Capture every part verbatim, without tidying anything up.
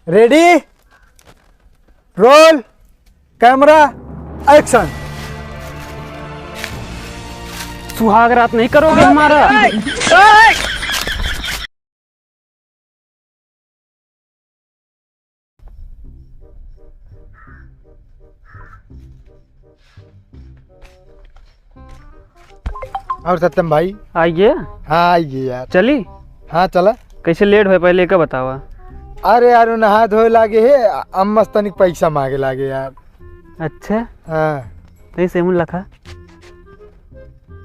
Ready, roll, camera, action। सुहाग रात नहीं करोगे हमारा। और सत्यम भाई? आइए। हाँ, आइए यार। चली? हाँ, चला। कैसे लेट होए, पहले का बतावा। अरे यार, उ नहाए धोए लागे है, अम्मा से तनिक पैसा मांगे लागे यार। अच्छा। हाँ। कैसे मुन लखा?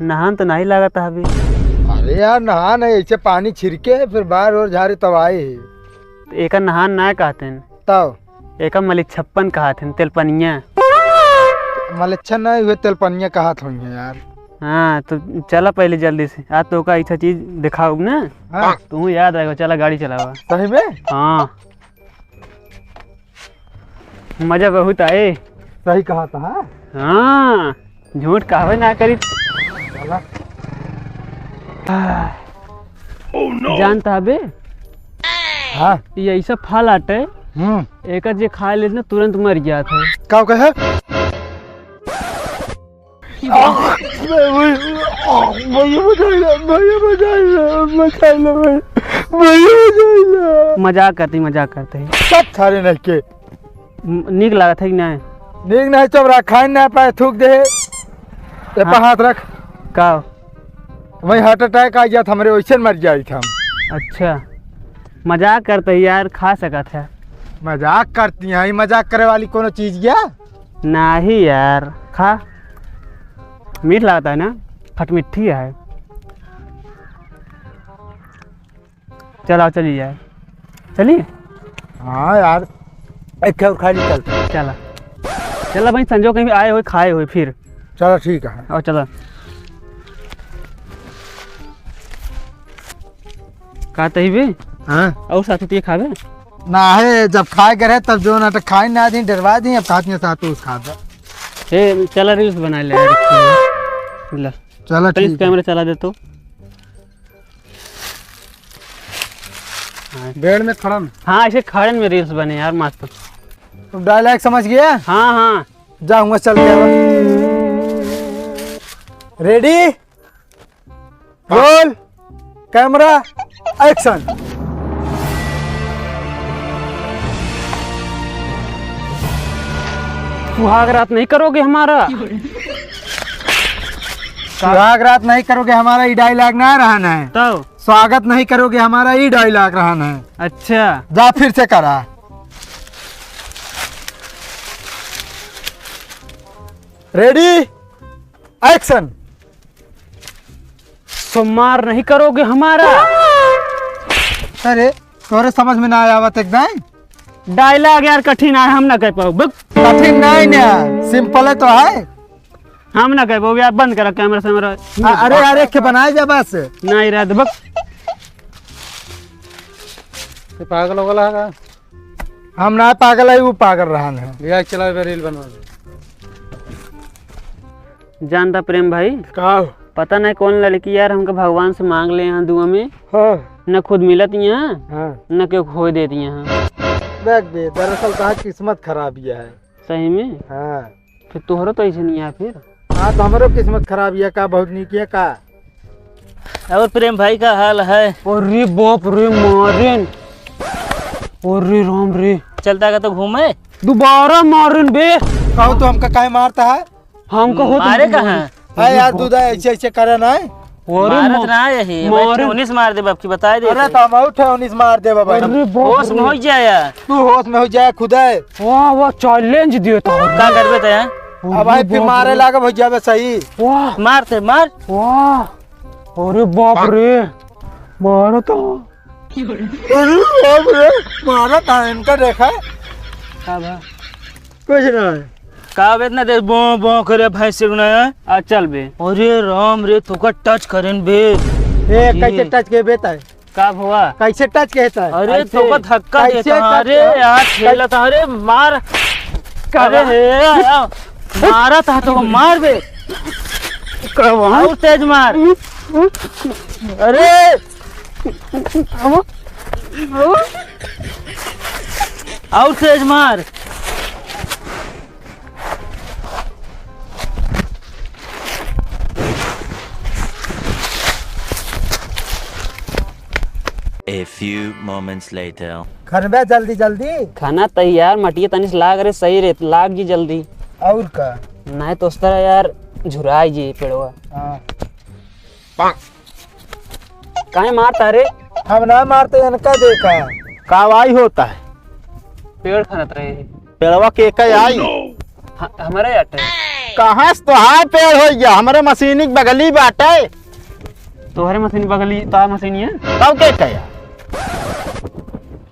नहान तो नहीं लागत है अभी। अरे यार, नहान है, ऐसे पानी छिड़के है, फिर बार और झारे तब आए है। तो एका नहान ना कहते हैं। तब? एका मलिच्छप्पन कहत हन, तेलपनिया। मलिच्छा नहीं हुए, तेलपनिया कहत होइहैं यार। हाँ, तो चला पहले जल्दी से। आज तो का ऐसा चीज दिखाऊब ना, हाँ। तू याद आएगा, चला गाड़ी चलावा। सही में? हाँ। मजा बहुत आए। सही कहा था, हाँ? हाँ। झूठ कहबे ना करी। चला। आह। जानता हबे? हाँ। ये ऐसा फल आटे, हम्म। एकर जे खा लेत ना, तुरंत मर जात है। का कहे? भैया बचाइला, भैया बचाइला, बचाइला भाई, भैया बचाइला। मजाक करते, मजाक करते हैं। सब सारे नहीं के। म-, नीक लागत है कि नहीं? नीक नहीं, चुप रह, खाए ना पाए, थूक दे। ए, हाँ। पर हाथ रख। का? वही heart attack आ जात हमरे, वैसे मर जाइत हम। अच्छा, मजाक करते ही यार, खा सकत है। मजाक करती हैं, ये मजाक करे वाली कोनो चीज क्या? नहीं यार, खा, मीठ लागता है ना, खटमिट्ठी है। चल आओ, चली जाए। चली? हाँ यार, एक और खा ली, चल। चला। चला भाई, संजो कहीं आए हुए, खाए हुए फिर। चला, ठीक है। और चला। का तही बे? हाँ? और साथ में खाबे? ना है, जब खाए के रहे तब जो ना तो खाए ना दी, डरवा दी, अब खाती है साथ उस खाबे। ए, चला reels बना ले यार। ला। चला, please ठीक है। Camera चला दे तो। हाँ। बेड में खड़न। हाँ, ऐसे खड़न में reels बने यार, मस्त। तुम dialogue समझ गया? हाँ, हाँ। जाऊंगा चल के अब। Ready, roll, camera, action। सुहाग रात नहीं करोगे हमारा? सुहाग रात नहीं करोगे हमारा, ये dialogue ना रहन है। तो? स्वागत नहीं करोगे हमारा, ये dialogue रहन है। अच्छा। जा फिर से करा। Ready, action। सोमवार नहीं करोगे हमारा? अरे, तोरे समझ में ना आवत एकदम। Dialogue यार कठिन है, हम ना कह पाओ। बक। कठिन नहीं ना, simple है तो है। हम ना कह पाओ यार, बंद करा camera से हमारा। अ-, अरे यार, एक के बनाए जा बस। नहीं रह दे, बक। ये पागल हो गया है का? हम ना पागल है, वो पागल रहन है। भैया, चला बे, reel बनवा दे। जानता प्रेम भाई, का? पता नहीं कौन लड़की यार हमके भगवान से मांग ले यहाँ दुआ में। हाँ। न खुद मिलत यहाँ, हाँ। न केहू खोए देत यहाँ। देख बे, दरअसल तहार किस्मत खराब ये है। सही में? हाँ। फिर तोहरो तो ऐसे नहीं है फिर। हाँ, तो हमरो किस्मत खराब ये का, बहुत नीक ये का। और प्रेम भाई का हाल है? अरे बाप रे, मारिन। अरे राम रे। चलता का तो घूमे। दोबारा मारिन बे। कहो तो हमका काहे मारता है? हमका हो तो मारे कहाँ? अरे यार, दूधा ऐसे ऐसे करे ना है। अरे मारत मा-, ना यही, मारे। उन्नीस मार दे बाप की, बताए दे। अरे तो हम आउट है, उन्नीस मार दे बाबा। अरे बाप रे। होश में हो जाए यार। तू होश में हो जाए खुदे। वाह, वाह, challenge दियो तो। का करबे ते? अब भाई फिर मारे लागे हो जाबे सही। वाह। मार ते, मार। वाह। अरे बाप रे। मारो तो। अरे बाप रे, मारा था इनका देखा। का बा? कुछ ना है। का बे इतना देर बों बों करे भैंस से गुनाया? आ चल बे। अरे राम रे, तोका touch करेन बे। ए, जी। कैसे touch के बेटा है? का भवा? कैसे touch कहता है? अरे ऐसे। तोका धक्का कैसे देता, touch अरे है? यार, ठेला था, अरे मार। का अरे बा? हे, आ, मारा था तो मार बे। का बा? और तेज मार। अरे। अब, अब। और तेज मार। A few moments later. खनबे जल्दी जल्दी। खाना तैयार, मटिया तनिस लाग रे, सही रे, लाग जी जल्दी। और का? नहीं तो उस तरह यार झुराई जी पेड़वा। हाँ। काहे मारता रे? हम ना मारते, इनका देखा। का वाई होता है? पेड़ खनत रहे। पेड़वा के का आई? ह-, हमरे आटे। कहाँ से तोहार पेड़ हो गया? हमरे मशीनी के बगली बाटे। तोहरे मशीन बगली, तोहार मशीन है? तब के कहा?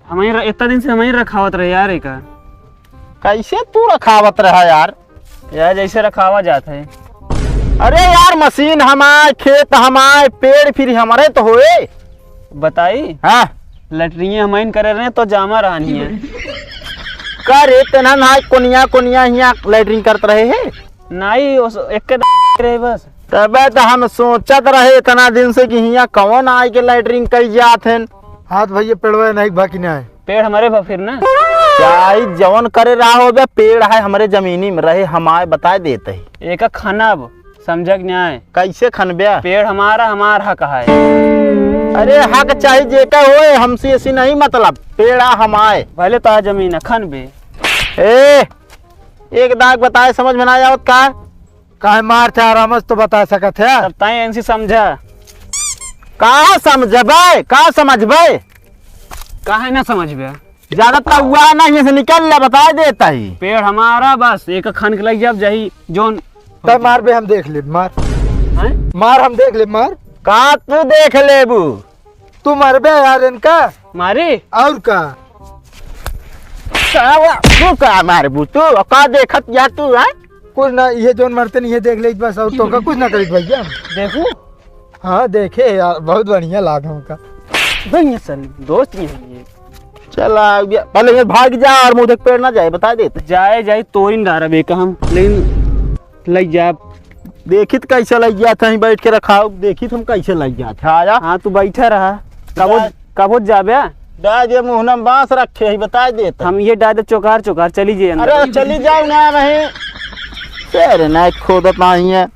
हमें र-, इतना दिन से हमें रखावत रहे यार, एका। कैसे तू रखावत रहा यार? यार, जैसे रखावा जात है। अरे यार, मशीन हमार, खेत हमार, पेड़ फिर हमरे तो होए। बताई? हाँ। लैट्रिन हमाइन करे रहे तो जामा रहनी है। का रे, तेना ना कोनिया, कोनिया हिया लैट्रिन करत रहे है? नाई, उस एक के रहे बस। तबे तो हम सोचत रहे इतना दिन से कि हिया कौन आए के लैट्रिन कई जात हैं। हाथ भैया पेड़वा नहीं बा कि नहीं? पेड़ हमरे बा फिर ना। चाहे जवन करे रहा हो बे, पेड़ है हमरे जमीनी में रहे, हमारे बताए देते ही। एका खनब, समझा कि नहीं? कैसे खनबे? पेड़ हमारा, हमार हक है। अरे हक चाहे जेका होए, हमसे ऐसी नहीं मतलब, पेड़ा हमारे। भले तो जमीन है, खनबे। ए, एक दाग बताए समझ में ना आवत का? काहे मार थे आराम से तो बता सकत है। तब ताई इनसे समझा। का समझबे? का समझबे? काहे ना समझबे? ज्यादा तउआ नहीं है, से निकल ले, बताए देता ही। पेड़ हमारा बस, एक खन के लग जाब जाही, जोन तब मार बे, हम देख ले, मार। हैं? मार, हम देख ले, मार। का तू देख लेबू? तू मरबे यार इनका। मारी? और का? का वा-, तू का मारबू तू? और का देखत या तू, हैं? कुछ ना, ये जोन मरते नहीं, ये देख ले बस, और तो का कुछ ना करी भैया। देखू? हाँ, देखे यार, बहुत बढ़िया लाग हमका। बढ़िया सर, दोस्त ही है ये। चला, अब ये, पहले ये भाग जा और मुझे पेड़ ना जाए, बता देते। जाए, जाए, तोरिन डारब एक हम, लेकिन लग जा। देखित कैसे लग गया था, बैठ के रखा, देखित हम कैसे लग गया था, आया। हाँ, तू बैठा रहा। कबो, जा। कबो जाबे? जा, ये मुहना में बांस रखे ही, बता देते। हम ये डाल दे चोकार, चोकार, चली जे अंदर। अरे, चली जाओ ना, नहीं। तेरे ना खोदत नहीं है।